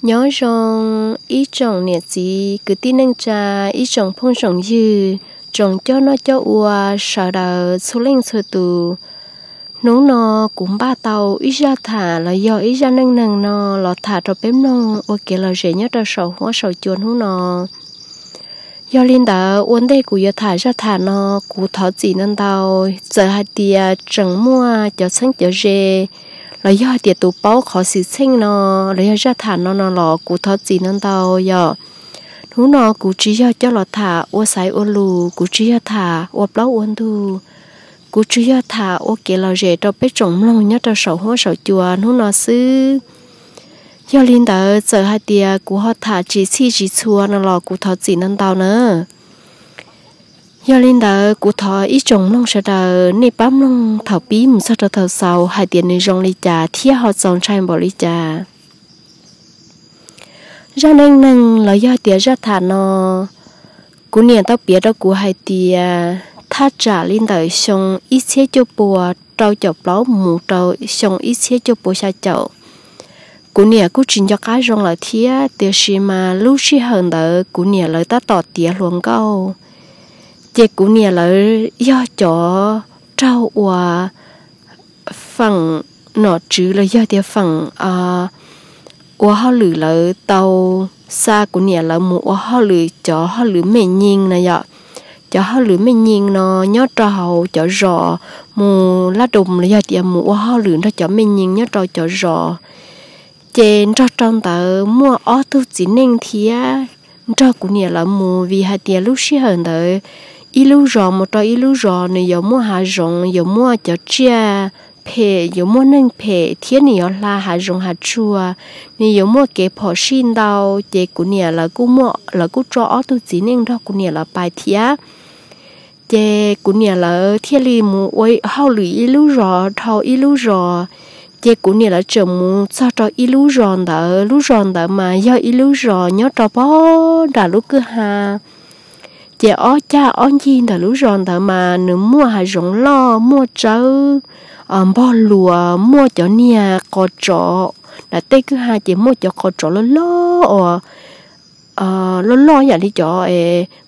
Nyob zoo ib tsoom niam txiv kwv tij neej tsa, ib tsoom phooj tsoom ywg, tsoom coj noj coj ua sawv daws txhua leej txhua tus. Hnub no kuv npaj tau ib zaj tham los yog ib zaj neej neeg no los tham rau peb mloog ua kev lom zem nyob rau saum huab saum cua hnub no. Yog li ntawd ua ntej kuv yuav tham zaj tham no, kuv thov txim ntau ntau. Txawm hais tias tseem muaj cov txheeb cov ze los yog hais tias tus paub qhov xwm txheej no los yog zaj tham no no los kuv thov txim ntau ntau yom. Hnub no kuv tsis yog coj los tham ua xaiv ua lus, kuv tsis yog tham ua plaub ua ntug, kuv tsuas yog tham ua kev lom zem rau peb tsoom mloog nyob rau saum huab saum cua hnub no xwb. Yog li ntawd txawm hais tias kuv ho tham tsis txhij tsis txhua no los kuv thov txim ntau ntau na. Yog li ntawd kuv thov ib tsoom mloog sawv daws nej pab mloog thaum pib mus txog rau thaum xaus hais tias nws zoo li cas thiab ho txaus ntshai npaum li cas. Zaj neej neeg los yog tias zaj tham no, kuv niam tau piav rau kuv hais tias thaj tsam li ntawm xyoo ib txhiab cuaj puas rau caum plaub mus rau xyoo ib txhiab cuaj puas xya caum, kuv niam kuj tsis nco qab zoo lawm thiab, tiam sis mas lub sij hawm ntawd kuv niam lawv tab tom tiav hluas nkauj. Ces kuv niam lawv yog cov raug ua feem nom tswv los yog tias feem ua hauj lwm lawv tau xa kuv niam lawv mus ua hauj lwm cov hauj lwm mej nyij na yom. Cov hauj lwm mej nyij no nyob rau hauv cov zos mus laj dum los yog tias mus ua hauj lwm nrog cov mej nyij nyob rau cov zos. Ces nrog rau ntawd muaj ob tug txiv neej thiab nrog kuv niam lawv mus, vim hais tias lub sij hawm ntawd ib lub zos mus rau ib lub zos nws yuav muaj hav zoov, yuav muaj cov tsiaj phem, yuav muaj neeg phem thiab nws yuav hla hav zoov hav tsuag, nws yuav muaj kev phom sij ntau. Ces kuv niam lawv kuj muaj, lawv kuj tso ob tug txiv neej nrog kuv niam lawv pais thiab. Ces kuv niam lawv thiaj li mus ua hauj lwm ib lub zos dhau ib lub zos. Ces kuv niam lawv tseem mus txog rau ib lub zos ntawd, lub zos ntawd mas yog ib lub zos nyob rau pog nram lub kwj ha. Ces ob cag ob ncig ntawm lub zos ntawd mas nws muaj hav zoov loj, muaj tsawb npog luas, muaj cov niag qos tsov. Nram tej kwj ha ces muaj cov qos tsov loj loj uas loj loj yam li cov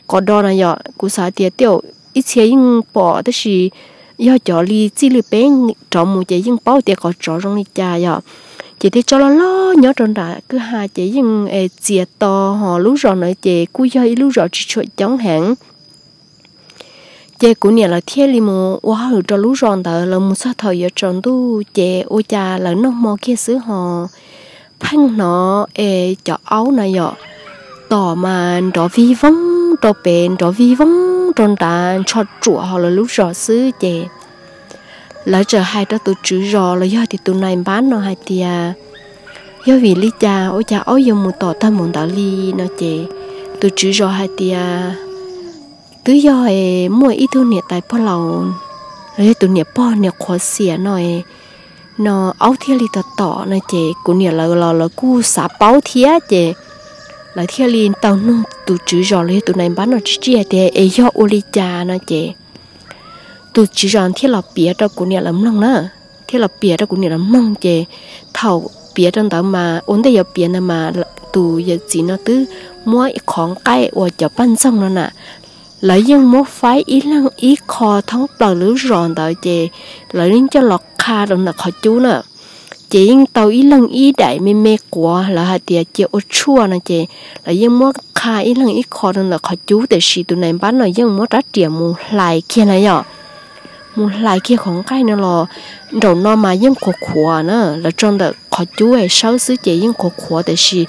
qos do na yom. Kuv xav tias tej zaum ib txhia yeej pom tab sis yog cov li txij li peb rov mus ces yeej paub tias qos tsov zoo li cas yom. Ces tej tsob loj loj nyob rau nram kwj ha ces yeej txias to, ho lub zos ntawd ces kuj yog ib lub zos tsis tshua coob heev. Ces kuv niam lawv thiaj li mus ua hauj lwm rau lub zos ntawd, lawv mus txog thaum yuav tsaus ntuj ces ua cas lawv noj hmo kiag xwb ho pheej hnov es cov aub na yom, tom mas nrov vij voog rau pem nrov vij voog rau nrad ntsho tsuam hauv lawv lub zos xwb. Ces lawv txawm hais rau tus tswv zos los yog tias tus nais npab no hais tias, yog vim li cas ua cas aub yuav mus tom tag mus ntawd li no ces tus tswv zos hais tias, twb yog muaj ib tug niam tais pog laus los yog tus niam pog niam qhuav xiam no no aub thiaj li tom tom no ces kuv niam lawv los lawv kuj xav paub thiab ces lawv thiaj li tau nug tus tswv zos los yog tus nais npab no tib si tias es yog ua li cas no ces tus tswv zos thiaj los piav rau kuv niam lawv mloog na. Thiaj los piav rau kuv niam lawv mloog ces thaum piav rau ntawd mas ua ntej yuav piav ntawd mas tus yawm txiv no twb muab qhov nqaij uas cov paj ntxoog no na, lawv yeej muab faib ib leeg ib qho thoob plaws lub zos ntawd ces lawv yeej coj los qha rau ntawm qhov cub na. Ces yeej tau ib leeg ib daim me me quav, lawv hais tias cia ua tshuaj no ces lawv yeej muab qha ib leeg ib qho rau ntawm qhov cub, tiam sis tus nais npab no yeej muab rab riam mus hlais kiag na yom. Mus hlais kiag qhov nqaij no los nraum no mas yeej qhuav qhuav na, lawv tso ntawm qhov cub sawb xwb ces yeej qhuav qhuav, tiam sis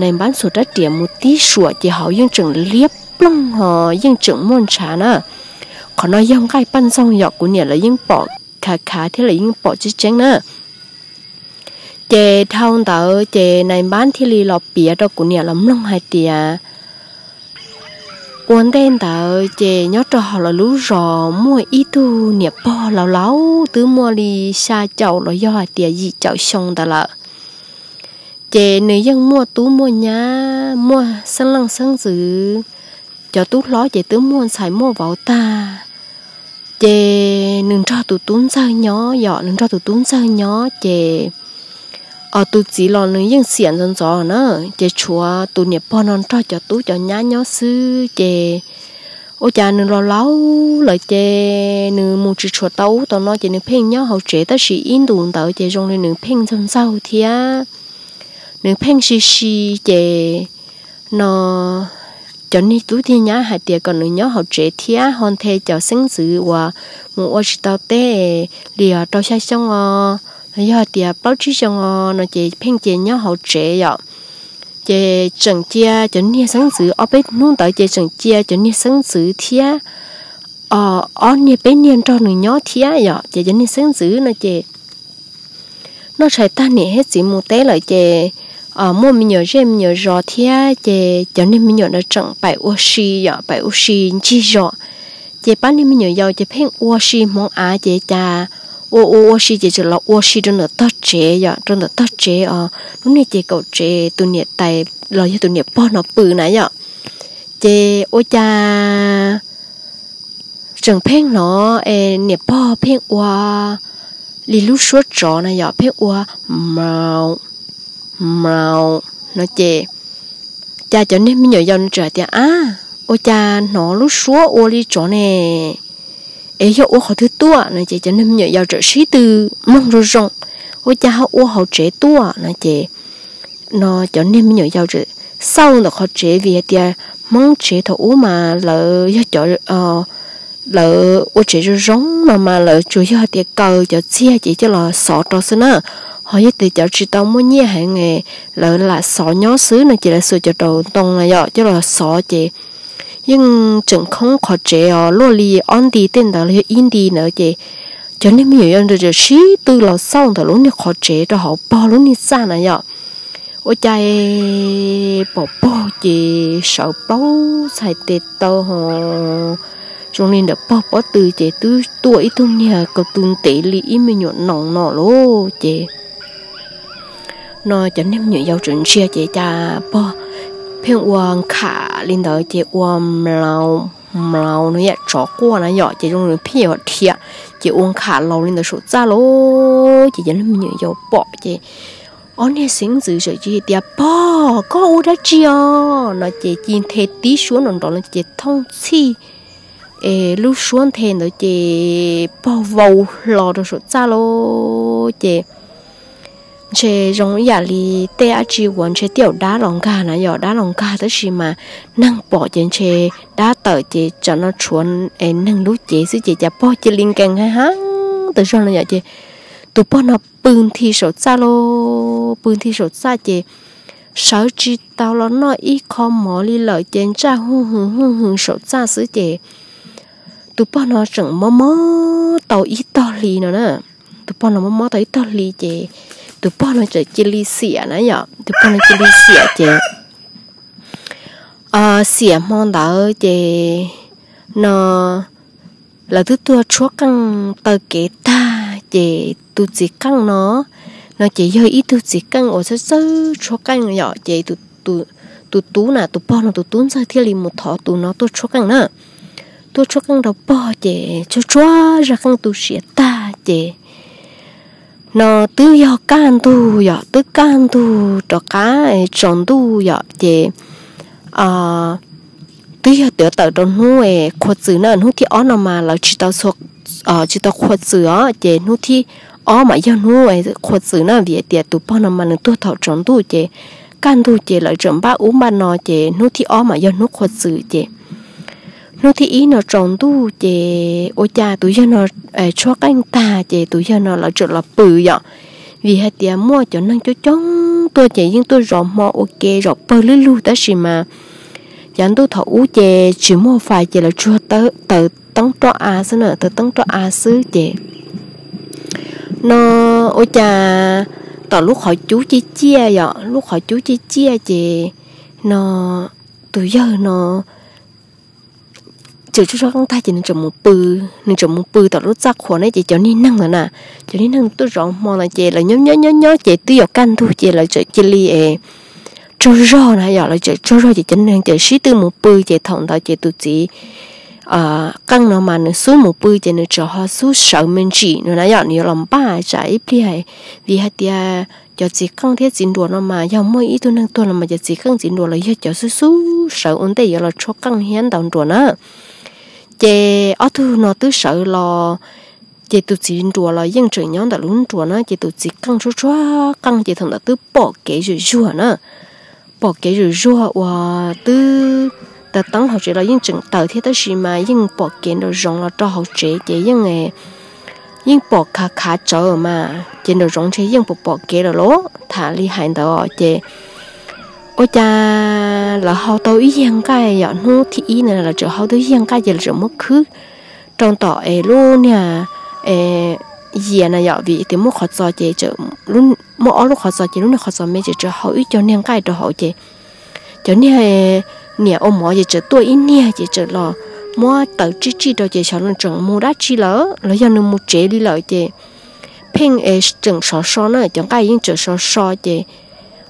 nais npab ntxuav rab riam mus tib suam ces hauv yeej tseem liab ploog ho yeej tseem muaj ntshav na. Qhov no yog nqaij paj ntxoog yom, kuv niam lawv yeej pom khav khav thiab lawv yeej pom tseeb tseeb na. Ces dhau ntawd ces nais npab thiaj li los piav rau kuv niam lawv mloog hais tias ua ntej ntawd ces nyob rau hauv lawv lub zos muaj ib tug niam pog laus laus twb muaj li xya caum los yog hais tias yim caum xyoo ntawd lawm. Ces nws yeej muaj tub muaj nyab, muaj xeeb leej xeeb ntxwv. Cov tub hlob ces twb muaj ntxhais muaj vauv tag. Ces nws nrog tus tub ntxawg nyob yom, nws nrog tus tub ntxawg nyob ces tus txiv los nws yeej xiam ntxov ntxov na, ces tshuav tus niam pog no nrog cov tub cov nyab nyob xwb ces ua cas nws los laus lawm ces nws mus tsis tshua tau ub tau no ces nws pheej nyob hauv tsev tab sis ib ntus ntawd ces zoo li nws pheej ntxaug ntxaug thiab nws pheej si si ces no cov niag tub thiaj nyab hais tias kom nws nyob hauv tsev thiab ho nthe cov xeeb ntxwv uas mus ua tsis tau teb li rau xya xyoo os los yog tias plaub tsib xyoo os no ces pheej cia nyob hauv tsev yom. Ces tseem cia cov niag xeeb ntxwv ob peb hnub ntawd ces tseem cia cov niag xeeb ntxwv thiab ob niag peb niag nrog nws nyob thiab yom. Ces cov niag xeeb ntxwv no ces noj tshais tag niam thiab txiv mus teb lawm ces muaj me nyuam zej me nyuam zos thiab ces cov niag me nyuam no tseem paim ua si yom, paim ua si ncig zos. Ces pab niag me nyuam yaus ces pheej ua si hmoov av ces cas ua ua ua si ces tseem los ua si rau ntawm tog tsev yom, rau ntawm tog tsev os lub niag ces kaum tsev tus niam tais los yog tus niam pog no pw na yom. Ces ua cas tseem pheej hnov niam pog pheej ua li lub suab tsov na yom, pheej ua mlauv mlauv no ces cas cov niag me nyuam yaus no txawm hais tias, ab, ua cas hnov lub suab ua li tsov ne, es yog ua qhov twg tuaj no ces cov niag me nyuam yaus txawm sib tw mloog zoo zoo, ua cas ho ua hauv tsev tuaj no ces no cov niag me nyuam yaus txawm xauj ntawm qhov tsev vim hais tias Hmoob tsev thaum ub mas lawv yog cov lawv ua tsev zoo zoo no mas lawv tsuas yog hais tias kaw cov txiag ces coj los xov rau xwb na. Ho yog tias cov tsis tau muaj nyiaj heev lawv lam xov nyob xwb no ces lawv xuas cov daus ntoo na yom coj los xov ces yeej tseem khoob qhov tsev os luaj li ob nti tej ntawd los yog ib nti ntawd ces cov niag me nyuam yaus ntawd txawm sib tw los xauj ntawm lub niag qhov tsev rau hauv pog lub niag txaj na yom. Ua cas pom pog ces sawv plaub txhais tes taw ho zoo li ntawm pog pob tw ces twb tuaj ib tug niag kaus tu ntev li ib me nyuam noos no lauj ces no cov niag me nyuam yaus txawm ntsia ces cas pog pheej ua nkham li ntawd ces ua mlauv mlauv no yam tsov quaj na yom ces zoo li pheej yuav dhia ces ua nkham laus li ntawd saum txaj lauj ces cov niag me nyuam yaus pom ces ob niag xeeb ntxwv txawm cia li tias, pog, koj ua dab tsi os no ces cia li nthe tib suab nrov nrov no ces thooj txhij es lub suab nthe ntawd ces pog vau hlo rau saum txaj lauj ces ntshe zoo ib yam li tej dab tsi uas ntshe twb dab los nkag na yom, dab los nkag tab sis mas neeg pom ces ntshe dab tawm ces tsam no tshuav neeg lub cev xwb ces cas pog cia li nkees heev heev tas zog no yom ces tus pog no pw nthi saum txaj lauj, pw nthi saum txaj ces sawv tsis tau los noj ib qho mov li lawm ces ntsaj huj hwm huj hwm saum txaj xwb ces tus pog no tseem mob mob tau ib tog hli no na. Tus pog no mob mob tau ib tog hli ces tus pog no txawm cia li xiam na yom, tus pog no cia li xiam ces xiam hmo ntawd ces no lawv twb tuaj tshuab qeej taw kev tag ces tus txiv qeej no, no ces yog ib tug txiv qeej uas txawj txawj tshuab qeej yom ces tus tub na, tus pog no tus tub ntxawg thiaj li mus thov tus no tuaj tshuab qeej na. Tuaj tshuab qeej rau pog ces tshuab tshuab zaj qeej tu siav tag ces no twb yog kaj ntug yom, twb kaj ntug rov qab tsaus ntuj yom ces twb yog tiav tawm rau hnub qhua txws na, hnub thib ob no mas lawv tsis tau qhua txws os ces hnub thib ob mas yog hnub qhua txws na vim tias tus pog no mas nws tuag thaum tsaus ntuj ces kaj ntug ces lawv tseem npaj ub npaj no ces hnub thib ob mas yog hnub qhua txws ces hnub thib ib no tsaus ntuj ces ua cas tus yawg no tshuab qeej tag ces tus yawg no lawv tseem los pw yom, vim hais tias muaj cov neeg coob coob tuaj ces yeej tuaj zov hmo ua ke zov pawg lug lug tab sis mas yav ntuj thaum ub ces tsis muaj fais ces lawv tsuag taws teeb roj av xwb na, taws teeb roj av xwb ces no ua cas tom lub qhov cub ciaj ciaj yom, lub qhov cub ciaj ciaj ces no tus yawg no tseem tshuab tshuab qeej tag ces nws tseem mus pw, nws tseem mus pw tom lub txaj qhua na ces cov niag neeg ntawd na, cov niag neeg tuaj zov hmo no ces lawv nyob nyob nyob nyob ces twb yuav kaj ntug ces lawv tseem cia li tsaug zog na yom, lawv tseem tsaug zog ces cov neeg tseem sib tw mus pw ces thaum ntawd ces tus txiv qeej no mas nws xub mus pw ces nws tseem ho xub sawv me ntsis no na yom, nws yuav los npaj tsam ib pliag vim hais tias cov txiv qeej thiab txiv nruas no mas yog muaj ib tug neeg tuag los mas cov txiv qeej txiv nruas los yog cov xub xub sawv ua ntej yuav los tshuab qeej thiab ntaus nruas na. Ces ob tug no twb sawv los, ces tus txiv nruas los yeej tseem nyob ntawm lub nruas na, ces tus txiv qeej tshuab tshuab qeej ces thaum ntawd twb pom kev zuj zuag na. Pom kev zuj zuag uas twb taws teeb hauv tsev los yeej tseem taws thiab, tab sis mas yeej pom kev nraum zoov los rau hauv tsev ces yeej yeej pom khav khav tsawv mas ces nraum zoov ntshe yeej pom pom kev lawm los tham li hais ntawd ces ua cas lawv hau tau ib yag nqaij yom, hnub thib ib na lawv tseem hau tau ib yag nqaij ces lawv tseem muab khwb rau tom es lub niag yias na yom, vim tias muaj qhov txos ces muaj ob lub qhov txos ces lub niag qhov txos me ces tseem hau ib co niag nqaij rau hauv ces cov niag niam ua mov ces tseem tuaj ib niag ces tseem los muab taws tsij tsij rau ces xyov nws tseem mus dab tsi lawm los yog nws mus tsev li lawm ces pheej tseem sov so na, cov nqaij yeej tseem sov so ces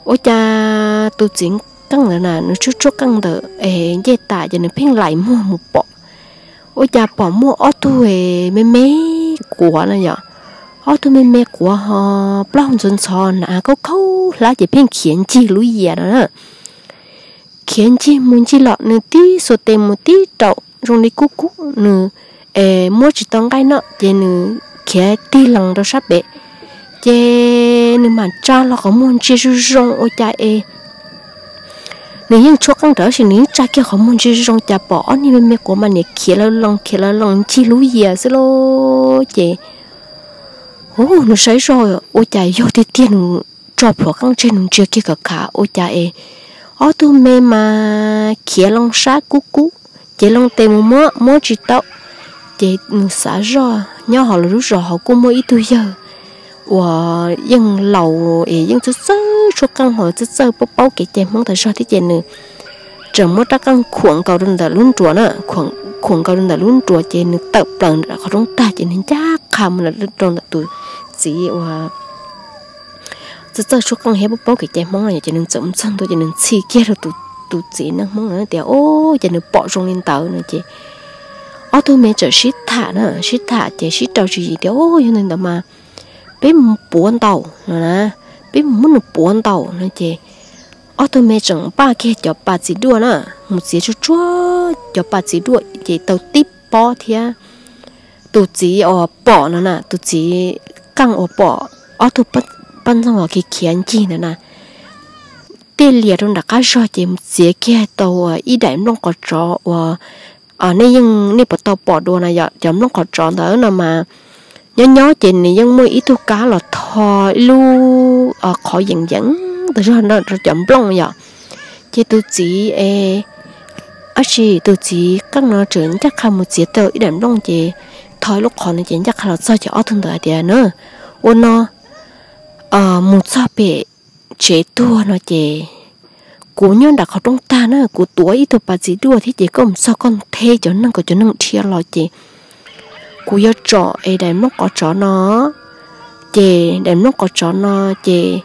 ua cas tus txiv qeej ntawd na nws tshuab tshuab qeej ntawm ncej tas ces nws pheej laim muag mus pom, ua cas pom muaj ob tug me me quav na yom, ob tug me me quav ho plaub ntxhov ntxhov hnav khaub khaub hlab ces pheej khiav ncig lub yias no na. Khiav ncig mus ncig los nws tib xuas tes mus tib raum zoo li kub kub, nws muab tsis tau nqaij no ces nws khiav tig lees rau sab pem, ces nws mam tsa los qhov muag ntsia zoo zoo ua cas es nws yeej tshuab qeej rawv tab sis nws yeej tsa kiag qhov muag ntsia zoo zoo cas pom ob niag me me quav mas niam khiav lawv lees khiav lawv lees ncig lub yias xwb lauj. Ces hu nws saib zoj ua cas yog tiag tiag, nws tso plhuav qeej tseg nws ntsia kiag khav khav ua cas es ob tug me mas khiav loo sab kub kub, ces loo tes mus muab muab tsis tau. Ces nws xav zoj nyob hauv lawv lub zos hauv kuj muaj ib tug yawg uas yeej laus es yeej txawj txawj tshuab qeej ho txawj txawj paub paub kev cai Hmoob tas zog thiab ces nws tseem muab rab qeej khuam nkaus rau ntawm lub nruas na, khuam nkaus rau ntawm lub nruas ces nws tawm plaws qhov rooj tag ces nws ncaj qha mus rau ntawm tus txiv uas txawj txawj tshuab qeej thiab paub paub kev cai Hmoob no ces nws txawm mus txog ntua ces nws ntxhi kiag rau tus txiv neej Hmoob no tias, Ub, ces nws pom zoo li ntawd no ces ob tug me txawm sib tham na, sib tham ces sib rau tswv yim tias, Ub, yog li ntawd mas peb mus puav ntaus no na, peb mus muab nws puav ntaus no ces ob tug me tseem npaj kiag cov pas txiv duaj na, mus txiav tsuag tsuag cov pas txiv duaj ces tau tib pob thiab. Tus txiv uas pom no na, tus txiv qeej uas pom ob tug poj ntxoog uas khiav khiav ncig ntawd na, tej lias rau nram qab zog ces mus txiav kiag tau ib daim nplooj qos tsov uas nej yeej nej puas tau pom dua na yom, cov nplooj qos tsov ntawd no mas nyob nyob ces nws yeej muaj ib tug kab los tho ib lub qhov yees yees tas zog rau cov nplooj yom. Ces tus txiv es, ab tsi, tus txiv qeej no tseem ncaj qha mus txiav tau ib daim nplooj ces tho ib lub qhov no ces ncaj qha los txog ces ob tug ntawd hais tias na, ua no mus txog pem tsev tuag no ces kuv nyob nram qhov rooj tag na, kuv tuav ib tug pas txiv duaj thiab ces koj mus txog koj nthe cov neeg kom cov neeg dhia los ces kuv yuav tsom es daim nplooj qos tsov no, ces daim nplooj qos tsov no ces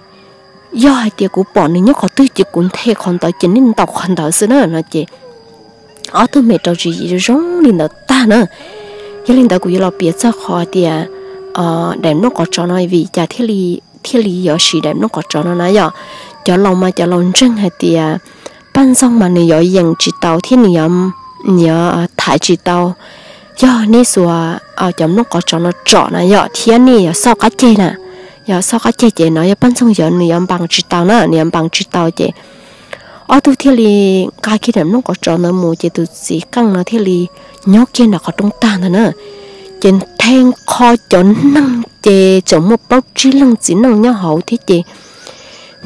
yog hais tias kuv pom nws nyob qhov twg ces kuv nthe qhov ntawd ces nej ntaus qhov ntawd xwb na no ces ob tug me rau tswv yim zoo li ntawd tag na. Yog li ntawd kuv yuav los piav txog qhov tias daim nplooj qos tsov no vim cas thiaj li yuav siv daim nplooj qos tsov no na yom. Cov laus mas cov laus ntseeg hais tias poj ntxoog mas nws yuav yees tsis tau thiab nws yuav thaiv tsis tau. Yog nej xuas cov nplooj qos tsov no tsom na yom thiab nej yuav xauj qab ceg na, yog xauj qab ceg ces no yog poj ntxoog yuav nws yuav npas tsis tau na, nws yuav npas tsis tau ces ob tug thiaj li nqa kiag daim nplooj qos tsov ntawd mus ces tus txiv qeej no thiaj li nyob kiag nram qhov rooj tag ntawd na. Ces nthe nqho cov neeg ces tseem muaj plaub tsib leeg txiv neej nyob hauv thiab ces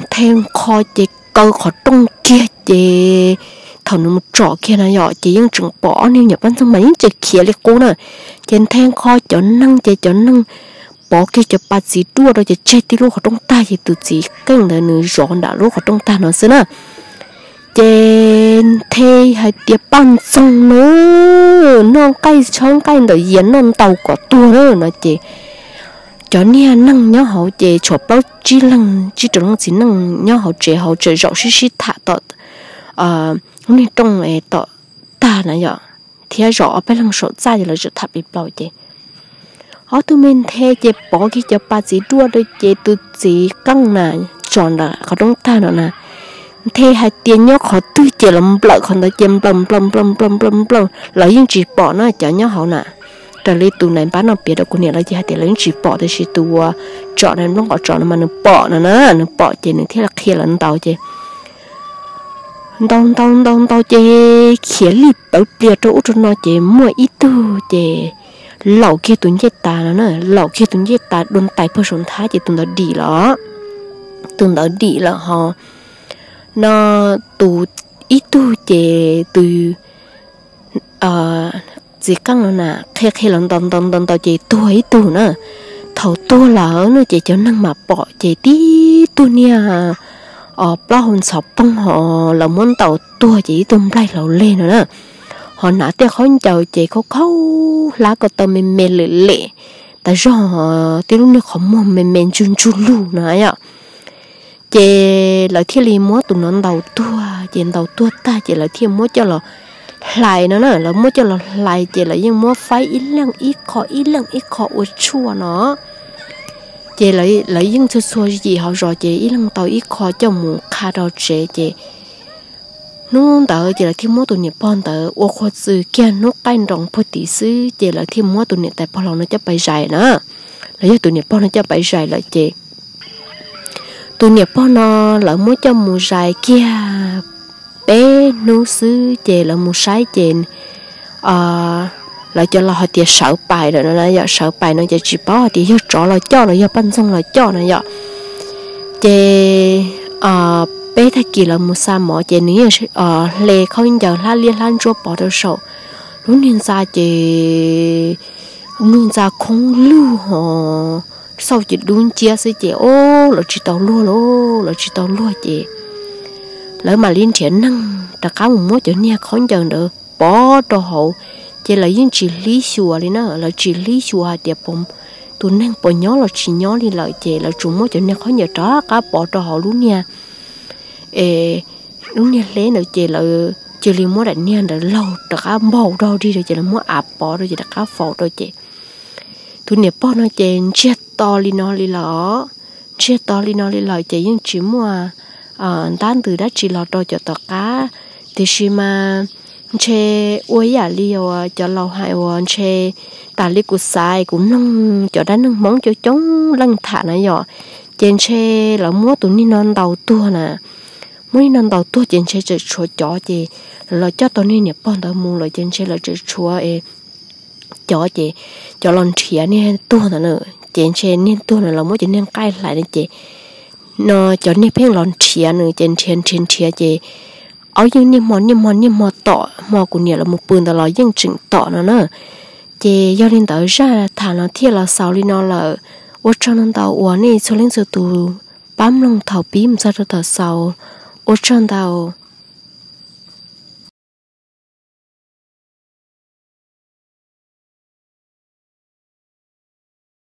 nthe nqho ces kaw qhov rooj kiag ces thaum nws mus tsom kiag na yom ces yeej tseem pom ob niag nyuam poj ntxoog mas yeej tseem khiav li qub na. Ces nthe nqho cov neeg ces cov neeg pov kiag cov pas txiv duaj rau ces tseg tib lub qhov rooj tag ces tus txiv qeej ntawd nws zov nram lub qhov rooj tag no xwb na. Ces nthe hais tias poj ntxoog na, noj nqaij tshawb nqaij ntawm yias noj ntau kom tuag na no ces cov niag neeg nyob hauv ces tshuav plaub tsib leeg tsib rau leej txiv neej nyob hauv tsev hauv tseem zaum sib sib tham tom niag rooj tom tag na yom, thiab zaum ob peb leeg saum txaj ces lawv tseem tham plis plaus ces ob tug me nthe ces pov kiag cov pas txiv duaj rau ces tus txiv qeej na, tsom ntawm qhov rooj tag no na, nthe hais tias nyob qhov twg ces los nplawm qhov ntawd ces nplawm nplawm nplawm nplawm nplawm nplawm, lawv yeej tsis pom na cov nyob hauv na. Raws li tus nais npab no piav rau kuv niam lawv ces hais tias lawv yeej tsis pom, tiam sis tus uas tsom na, nplooj qhov tsom no mas nws pom no na, nws pom ces nws thiaj li qhia lawv ntaus ces ntaus ntaus ntaus ntaus ces khiav li pawv plias rau ub rau no ces muaj ib tug ces laum kiag tus ncej tas no na, laum kiag tus ncej tas dua ntais pag saum nthab ces tus ntawd dim lawm. Tus ntawd dim lawm ho no, tus ib tug ces tus txiv qeej no na, qhia qhia los ntaus ntaus ntaus ntaus ces tuag ib tug na. Thaum tuag lawm no ces cov neeg mam pom ces tib tug niag plaub hau ntxhov poog ho lawv muab ntaus tuag ces ib tug nplaig hlau leg no na, ho hnav tej khaub ncaws ces khaub khaub hlab ko taw me me lem lem tas zog, tib lub niag qhov muag me me ntsuj ntsuj lug no yom. Ces lawv thiaj li muab tus no ntaus tuag, ces ntaus tuag tag ces lawv thiaj muab coj los hlais no na, lawv muab coj los hlais ces lawv yeej muab faib ib leeg ib qho ib leeg ib qho ua tshuaj no. Ces lawv yeej txhua txhua yim hauv zos ces ib leeg tau ib qho coj mus qha rau tsev ces hnub ntawd ces lawv thiaj muab tus niam pog ntawd ua qhua txwm kiag hnub qaij nroos puag tim xwb ces lawv thiaj muab tus niam tais pog laus no coj pais zais na. Lawv yog tus niam pog no coj pais zais lawm ces tus niam pog no lawv muab coj mus zais kiag peb hnub xwb ces lawv mus saib ces lawv cov laus hais tias sawv pais lawm no, yog sawv pais no ces tsis paub hais tias yog tsov los coj los yog poj ntxoog los coj no yom. Ces peb tag kis lawv mus xa mov ces nws yeej hle khaub ncaws hlab liab hlab ntsuab pov rau saum lub niag ntxa ces lub niag ntxa khoob lug ho xauj ces dub nciab xwb ces o, lawv tsis tau luag lauj, lawv tsis tau luag ces lawv mam li nrhiav neeg rov qab mus muab cov niag khaub ncaws ntawd pov rau hauv. Ces lawv yeej tsis hlib xyuas li na, lawv tsis hlib xyuas hais tias tus neeg puas nyob los tsis nyob li lawm ces lawv tsuas muab cov niag khaub ncaws rov qab pov rau hauv lub niag lub niag hleb ntawd ces lawv cia li muab daim niag ntawd laug rov qab npaug rau dig rau ces lawv muab av pov rau ces rov qab faus rau ces tus niam pog no ces ntsiag to li no li lawm, ntsiag to li no li lawm ces yeej tsis muaj ntab ntws dab tsi los rau cov tom qab. Tiam sis mas ntshe ua ib yam li uas cov laus hais uas ntshe tas li kuv xav kuv mloog cov dab neeg Hmoob coob coob leej tham na yom, ces ntshe lawv muab tus niag no ntaus tuag na. Muab niag no ntaus tuag ces ntshe tseem tshuav cov ces lawv los coj tau niag niam pog ntawd mus lawm ces ntshe lawv tseem tshuav cov ces cov los nrhiav niag tuag ntawd na. Ces ntshe niag tuag na los muab cov niag nqaij hlais no ces no cov niag pheej los nrhiav nws ces nrhiav nrhiav nrhiav ces aub yeej niaj hmo niaj hmo niaj hmo tom, hmo kuv niam los mus pw ntawd los yeej tseem tom no na. Ces yog li ntawd zaj tham no thiaj los xaus li no lawm. Ua tsaug ntau ntau uas nej txhua leej txhua tus pab mloog thaum pib mus txog rau thaum xaus. Ua tsaug ntau.